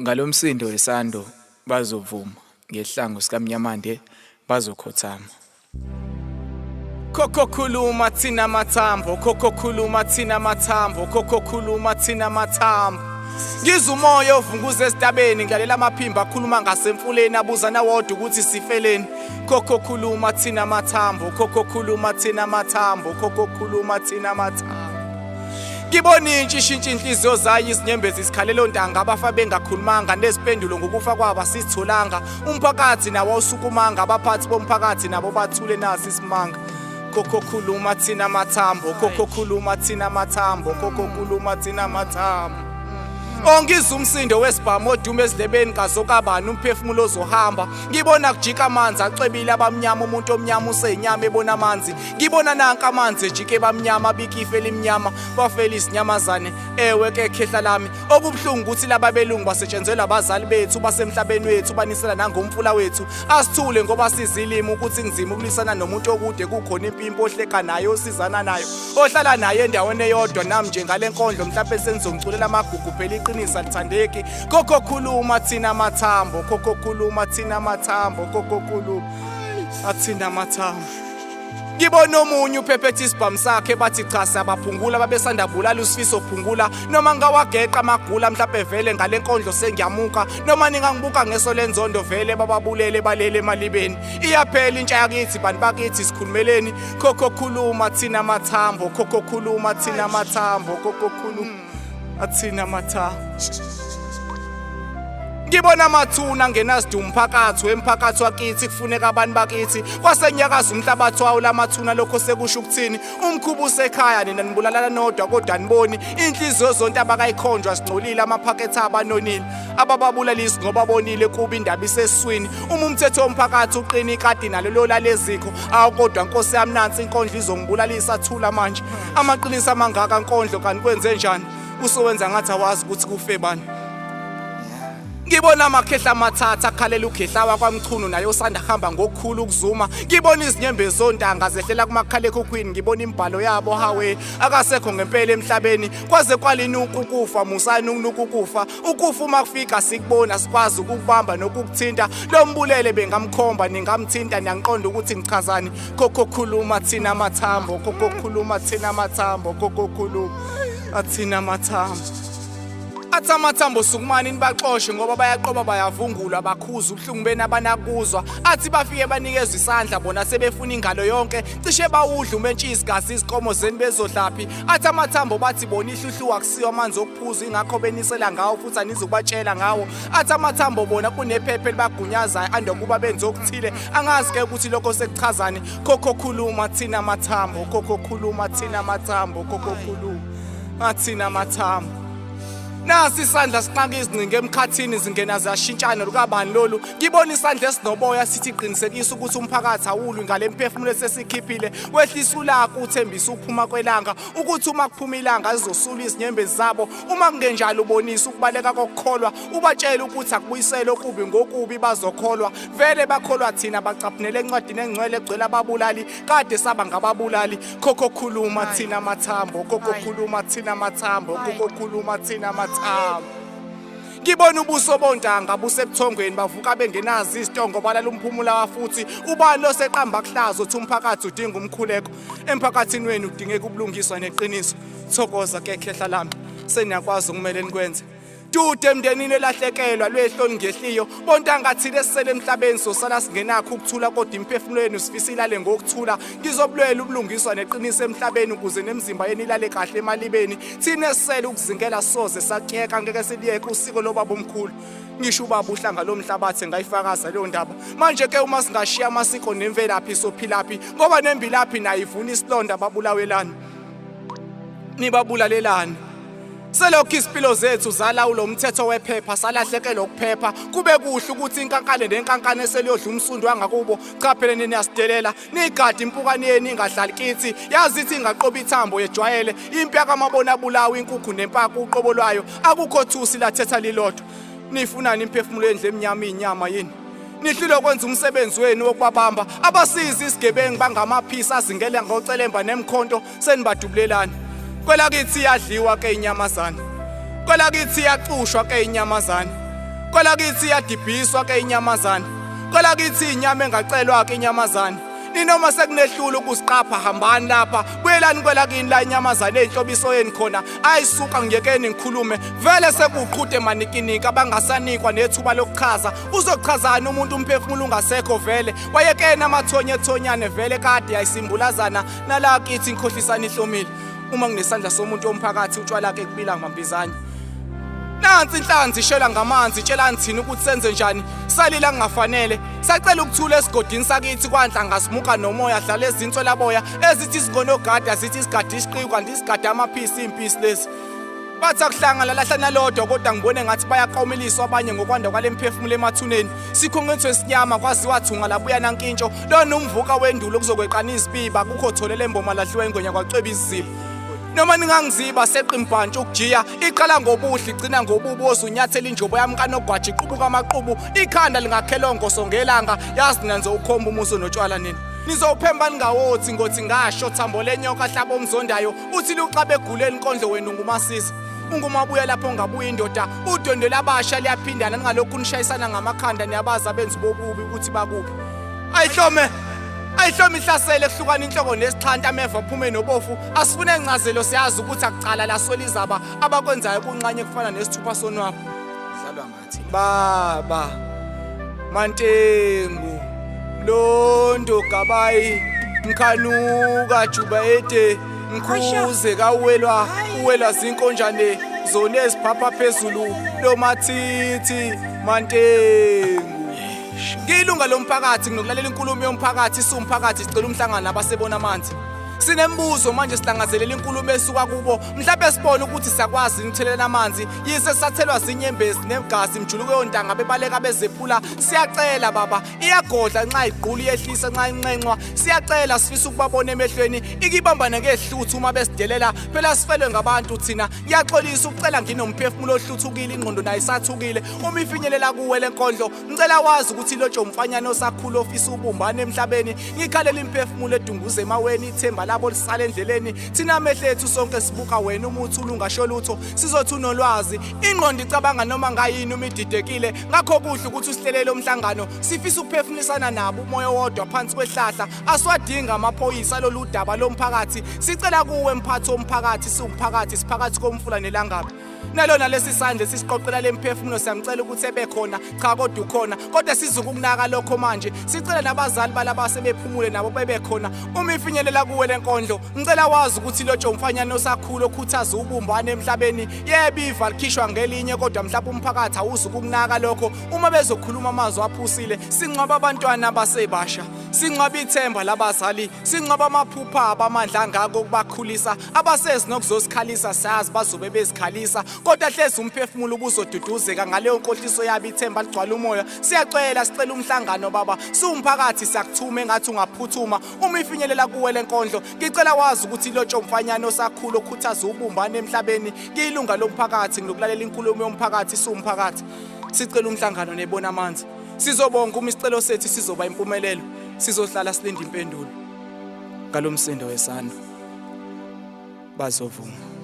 Ngalomsindo wesando bazovuma, ngehlangu sikaMnyamande bazokhothama. Khokho khuluma thina mathambo, khokho khuluma thina mathambo, khokho khuluma thina mathambo. Ngizwa umoya ovunguza esitabeni, ngilalela amaphimbo akhuluma ngasemfuleni, abuzana wodwa ukuthi sifeleni. Khokho khuluma thina mathambo, khokho khuluma thina mathambo, khokho khuluma thina mathambo. Ngibona intsha ishintsha inhliziyo zayo izinyembezi zikhalela ontanga abafa bengakhulumanga nezipendulo ngokufa kwabo asizitholanga umphakathi nawo awusukumanga abaphathi bomphakathi nabo bathule nasi isimanga khokho khuluma thina amathambo khokho khuluma thina amathambo khokho khuluma thina amathambo Ongizwa umsindo wesibhamu oduma ezilebeni kazokabani umphefumulo ozohamba ngibona kujika amanzi acwebile abamnyama umuntu omnyama useyinyama ebona amanzi ngibona nanka amanzi ejike bamnyama abika ife elimnyama bafela izinyamazane ewe ke khehla lami okubuhlungu ukuthi laba belungu basetshenzelwa abazali bethu basemhlabeni wethu banisela nangomfula wethu asithule ngoba sizilimi ukuthi kunzima ukulwisana nomuntu okude kukhona impimpi ohleka naye osizana nayo ohlala naye endaweni eyodwa nami nje ngale nkondlo mhlawumbe senizongiculela amagugu phela iqiniso alithandeki khokho khuluma thina amathambo khokho khuluma thina amathambo khokho khuluma athina amathambo Ngibona omunye uphephethe isibhamu sakhe bathi cha siyabaphungula babesanda bulala uSifiso phungula noma ngawageqa amagula mhlawumbe vele ngale nkondlo sengiyamuka noma ningangibuka ngeso lenzondo vele bababulele balele emalibeni iyaphela intsha yakithi bantu bakithi sikhulumeleni khokho khuluma thina amathambo khokho khuluma thina amathambo khokho khuluma athina amathambo Ngibona amathuna angenasidumbu phakathi wemphakathi wakithi kufuneka abantu bakithi kwasenyakaza umhlabathi wawo lamathuna lokho sekusho ukuthini umkhuba usekhaya nina nibulalana nodwa kodwa aniboni inhliziyo zonke abakayikhonjwa zingcolile amaphakethe abanonile abababulalisi ngoba bonile kuba indaba iseswini uma umthetho womphakathi uqina ikati nalo lola lezikho awu kodwa nkosi yami nansi inkondlo izongibulalisa thula manje amaqiniso amangaka nkondlo kanti kwenze njani usowenza ngathi awazi ukuthi kufe bani Ngibona amakhehla amathatha akhalela ukhehla wakwaMchunu naye osanda hamba ngokukhulu ukuzuma ngibona izinyembezi zontanga zehlela kumakhalekhukhwini ngibona imibhalo yabo hawe akasekho ngempela emhlabeni kwaze kwalinuka ukufa musani ukunuka ukufa ukufa uma kufika sikubona sikwazi ukukubamba nokukuthinta lo mbulele bengamkhomba ningamthinta niyangiqonda ukuthi ngichazani khokho khuluma thina amathambo khokho khuluma thina amathambo khokho khuluma athina amathambo athi amathambo sukumani nibaxoshe ngoba bayaqoba bayavungulwa bakhuza ubuhlungu beni abanakuzwa athi bafike banikezwa isandla bona sebefuna ingalo yonke cishe bawudla umentshisi gazi izinkomo zeni bezodlaphi athi amathambo bathi bona ihluhluwa kusiwa amanzi okuphuza ingakho benisela ngawo futhi anizukubatshela ngawo athi amathambo bona kunephepha elibagunyazayo andokuba benze okuthile angazi ke ukuthi lokho sekuchazani khokho khuluma thina amathambo khokho khuluma thina amathambo khokho khuluma athina amathambo nasi isandla sinqaka izingcingo emkhathini zingena ziyashintshana lukabani lolu ngibona isandla esinoboya sithi qinisekisa ukuthi umphakathi awulwi ngale mphefumulo esesikhiphile wehlisa ulaka uthembisa ukuphuma kwelanga ukuthi uma kuphuma ilanga zizosula izinyembezi zabo uma kungenjalo ubonisa ukubaleka kokukholwa ubatshele ukuthi akubuyisele okubi ngokubi bazokholwa vele bakholwa thina bacaphunele encwadini engcwele egcwele ababulali kade saba ngababulali khokho khuluma thina amathambo khokho khuluma thina amathambo khokho khuluma thina amathambo ngibona ubuso bontanga busebuthongweni bavuka bengenazi izitongo balala umphumula wafuthi ubani oseqamba kuhlazo uthi umphakathi udinga umkhuleko emphakathini wenu udingeka ubulungiswa neqiniso thokoza ke khehla lami seniyakwazi okumele nikwenze dude emndenini elahlekelwa lwehlo olungehliyo bontanga thina esisele emhlabeni sosala singenakho ukuthula kodwa imiphefumulo yenu sifisa ilale ngokuthula ngizobulwela ubulungiswa neqiniso emhlabeni ukuze nemizimba yenu ilale kahle emalibeni thina esisele ukuzingela soze sakyeka ngeke siliyeke usiko lobaba omkhulu ngisho ubaba uhlanga lomhlabathi ngayifakaza leyo ndaba manje ke uma singashiya amasiko nemvelaphi sophilaphi ngoba nembilaphi nayo ivuna isilonda babulawelani nibabulalelani Selokhu izimpilo zethu zalawula umthetho wephepha salahlekelwa ukuphepha kube kuhle ukuthi inkankane nenkankane eseliyodla umsundu wangakubo cha phela niyasidelela nigade impukane yenu ingadlali kithi yazi ithi ingaqoba ithambo yejwayele impi yakamabona bulawa inkukhu nempaka uqobo lwayo akukho thusi lathetha lilodwa nifunani imphefumulo yendle emnyama inyama yini nihlulwe kwenza umsebenzi wenu wokubabamba abasizi isigebengu bangamaphisa azingele ngocelemba nemkhonto senibadubulelani kwelakithi iyadliwa ke inyamazane kwelakithi iyacushwa ke inyamazane Kwelakithi iyadibhiswa ke inyamazane. Kwelakithi inyama engacelwa ke inyamazane. Ninoma sekunehlula ukusiqapha hambani lapha buyelani kwelakini la inyamazane eyinhlobiso yeni khona ayisuka ngiyekeni ngikhulume vele sekuqhude manikinika abangasanikwa nethuba lokuchaza uzochazani umuntu umphefumulo ungasekho vele wayekeni amathonya ethonyane vele kade yayisimbulazana nala kithi inkhohlisana ihlomile uma kunesandla somuntu womphakathi utshwala ke kubila ngambizane Nansi inhlanzi ishela ngamanzi tshelani thina ukuthi senze njani salila kungafanele sacela ukuthula esigodini sakithi kwanhlanga simuka nomoya dlala ezinswelaboya ezithi izingonogada zithi isigadi isiqiwu kanti isigadi amaphisi impisi lezi bathi akuhlangana lahla nalodwa kodwa ngibone ngathi bayaqomeliswa abanye ngokwanda kwale mphefumulo emathuneni sikhongethwe esinyama kwaziwa thunga labuya nankintsho lona umvuka wendulo kuzokweqana izibiba kukho tholele emboma lahliwa ingwenya kwacweba iziziba noma ningangiziba seqa imbhantshi ukujiya iqala ngobuhle igcina ngobubi oze unyathela injobo yami kanogwaja iqubuka amaqubu ikhanda lingakhelwa ngoso ngelanga yazi nina nizowukhomba umuso notshwala nina nizowuphemba ningawothi ngothi ngasho thambo lenyoka hlaba omzondayo uthi luxabe eguleni inkondlo wena ungumasiza ungumabuya lapho ngabuya indoda udwendwe labasha liyaphindana ningalokhu nishayisana ngamakhanda niyabazi abenzi bobubi ukuthi bakuphi ayihlome ayihlome ihlasele kuhlukana inhloko nesixhanta ameva aphume nobofu asifune incazelo siyazi ukuthi akucala laswela izaba abakwenzayo kunqanye kufana nesithupha sonwabo Dlalwa ngathi. Baba Mantengu Mlondo Gabayi Mkhanuka Juba ede Mkhuze kawelwa uwelwa zinkonjane zona eziphapha phezulu lomathithi Mantengu Ngilunga lomphakathi nginokulalela inkulumo yomphakathi siwumphakathi sicela umhlangano nabasebona amanzi Sinembuzo manje silangazelela inkulumo esuka kubo mhlawumbe sibone ukuthi siyakwazi ukuthelelana amanzi yise sathelwa zinyembezi negazi imjuluko yontanga bebaleka bezephula siyacela baba iyagodla nxa igqula iyehlisa nxa inxenxwa siyacela sifisa ukubabona emehlweni ikibambane ngehluthu uma besidelela phela sifelwe ngabantu thina ngiyaxolisa ukucela nginomphefumulo ohluthukile ingqondo nayo isathukile uma ifinyelela kuwe lenkondlo ngicela wazi ukuthi lotsho umfanyana osakhula ofisa ubumbane emhlabeni ngikhalela imphefumulo edunguza emaweni ithemba labo lisala endleleni thina amehlo ethu sonke sibuka wena uma uthula ungasho lutho sizothi unolwazi ingqondo icabanga noma ngayini uma ididekile ngakho kuhle ukuthi usihlelele umhlangano sifisa ukuphefumulisana nabo umoya owodwa phansi kwehlahla asiwadinga amaphoyisa lolu daba lomphakathi sicela kuwe mphathi womphakathi siwumphakathi siphakathi komfula nelangabi nalona lesi sandla sisiqoqela lemphefumulo siyamcela ukuthi ebe khona cha kodwa ukhona kodwa sizukunaka lokho manje sicela nabazali balaba sebephumule nabo bebe khona uma ifinyelela kuwe lenkondlo ngicela wazi ukuthi lotsho umfanyana osakhula okhuthaza ubumbane emhlabeni yebo iva likhishwa ngelinye kodwa mhlawumbe umphakathi awuzukunaka lokho uma bezokhuluma amazwi aphusile singcwaba abantwana abasebasha singcwaba ithemba labazali singcwaba amaphupha abamandla angako ukubakhulisa abasezi nokuzosikhalisa sazi bazobe bezikhalisa kodwa hlezi umphefumulo ubuzoduduzeka ngaleyo nkohliso yabo ithemba ligcwala umoya siyacela sicela umhlangano baba siwumphakathi siyakuthuma engathi ungaphuthuma uma ifinyelela kuwe lenkondlo ngicela wazi ukuthi lotsho mfanyana osakhula okhuthaza ubumbane emhlabeni ngiyilunga lomphakathi ngilokulalela inkulumo yomphakathi siwumphakathi sicela umhlangano nebona amanzi sizobonga uma isicelo sethu sizoba impumelelo sizohlala silinde impendulo ngalomsindo wesandla bazovuma.